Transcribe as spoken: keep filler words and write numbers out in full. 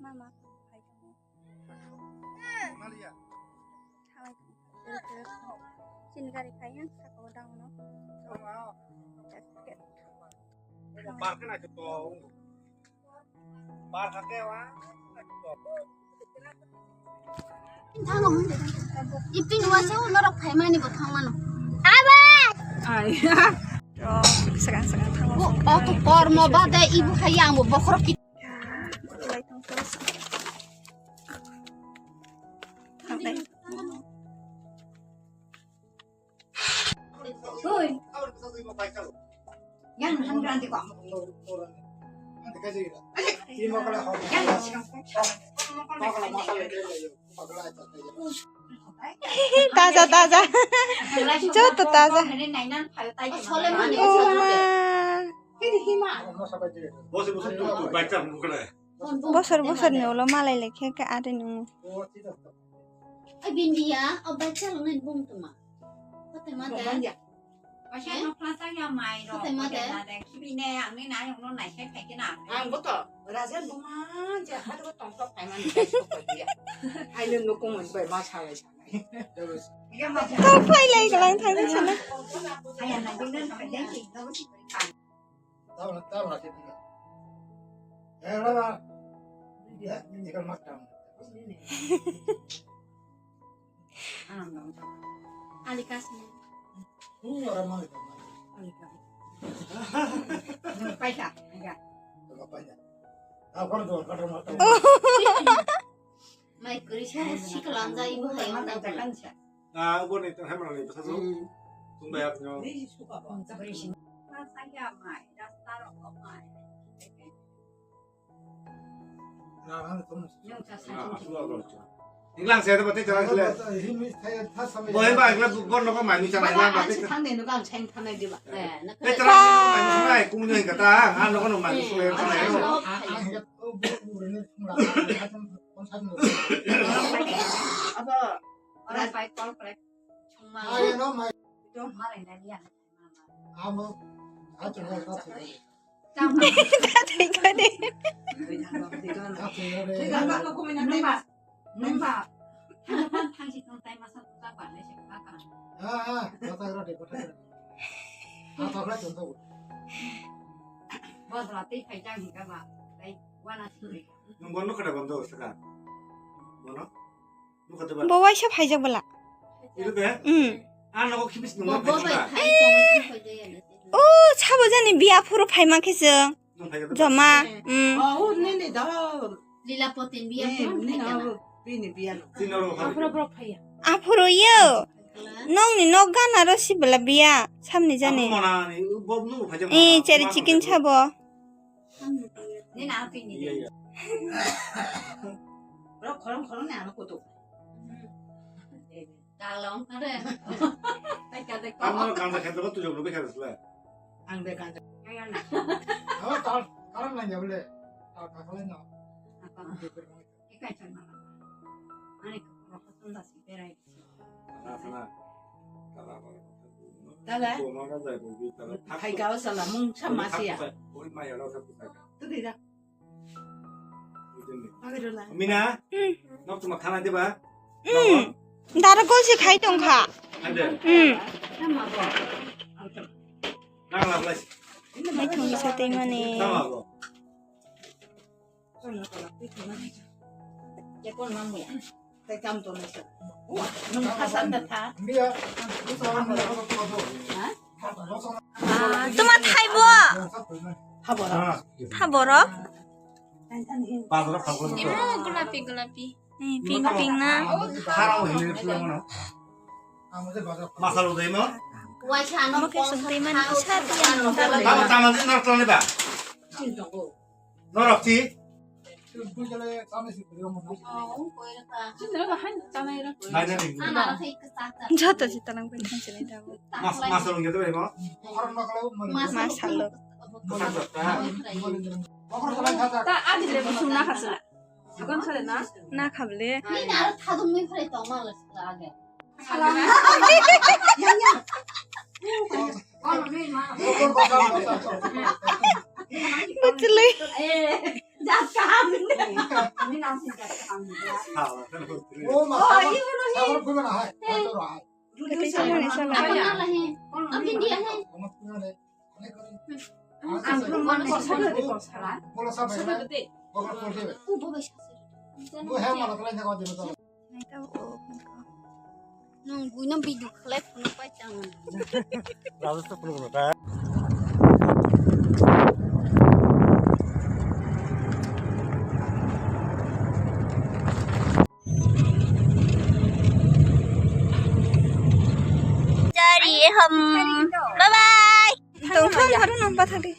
Mama, hai tongo. Thalai tongo. Chini gari khai yang saka o down no. Park na to. Ipin wasa norok phaimani bo thangmano. Aba! Ai. Rok segan segan thango. O to kormo bade ibu khai ang bo bokhorok ki. Lai tong to. Thang dai. Taja, taja. Joto taja. Oma. Bosor bosor ni ulo malai lekhe khe ari nungo. Ai bindia, o bai chalo nai bung tuma. Kote ma da? Kaisa nokla chaya mai rok. Kote ma da? Kote ma da? Kibine ang ni nai ongno nai sai phai kena. Ang bo to rajen buma je hadu tong tok phai mani kai sok pai dia. Ai no nuko mon bai ma salai salai. Tok phai lai galang thang sana. Aya nai bung nai phai dai ki. Tabla, tabla, tabla. Eh, tabla. Ya, ini kan makan. Alika sini. Ini orang mana? Alika. Paisa, enggak. Enggak paisa. Apa tuh? Mai kurisa si kelanjai ibu hayang tabla. Ah, uboni tong hamra ni bwsa su. Hmm. Tung bai ap nyo. Inglang se to bate chala sile. Boy ba ingla bor no ko mani chala ingla bate. Thang de no gang cheng thang de ba. Te chala mani sunai kung nyo kata, ha no ko no mani sunai. Abo. Ora pai call kore. Chungma. Ai no mai. Dong malai na liya. Amo. Ato na ka. Tama. Tata ikani. Tama ko kumina. Nemba. Nemba. Thang thang si thang tai masa tu ta pa le se ka ka. Ah, ah, kata ro de kata. Ah, ta kla chonto. Bos rati phai jang hi ka ba. Tai wana si. Nung bono kada bondo saka. Bono. Bo waisa phaijak bwla. Ito de? Hmm. Ah, nogo khibis nung bo, bo bai phai tong. O, sabo jani biya phuru phaima khe chwng. Nung phai ka to. Joma. Hmm. Oh, ne ne da. Lila potin biya phuru ne phai na. Bini biya no. Sino ro phai. Aphuru borok phaiya. Aphuru yo. Nongni nok gana ro si bwla biya samni jani. Mona ni bo nung phai jang. Eh, cheri chicken sabo. Nini ang twi ni. Iya, iya. Rok khorong khorong ni ano kutuk. Talong kare. Teka teka. Ang no kanja khendra tu jogro bekha sila. Ang de kanja. Ayo na. Awa tal karam lang ya bole. Tal kakale no. Apa? Ikai chana. Ani rok tunda si berai. Tala. Hai gao sala mung sama siya. Tadi da. Mina, nok tuma khana diba? Hmm. Dara gol si khai tong kha. Ade. Hmm. Nang la blai. Mai thong sa tei mane. Tama bo. Tuma thaibo. Thaboro. Imo gulapi gulapi. Ping ping na. Masalo dai mo. Omo khe song twi mani kisa twi ang. Tamo tamo din norok tong ba. Norok ti. Nai nai. Joto si tanang bai thansi nai tamo. Mas masalo ngi to ba mo. Masalo. Masalo ta. Ta adi le busum na khasla. Sakon sale na? Na khable. Ni na aro thadum ni phre tong ma le sala age. Sala na. Yang yang. Kono ni ma. Bachilai. Eh, jat kaham ni. Ni na si jat kaham ni. Oh, ma. Oh, sabon, ini sabon pun mana hai? Hai to hai. Kete sala ni sala. Abin dia hai. Ang pun mana sabon de ko sala. Sabon de. Nang buino video khlai phunuk pai tang. Jari hum. Bye bye. Tong thon haru nang pa thang di.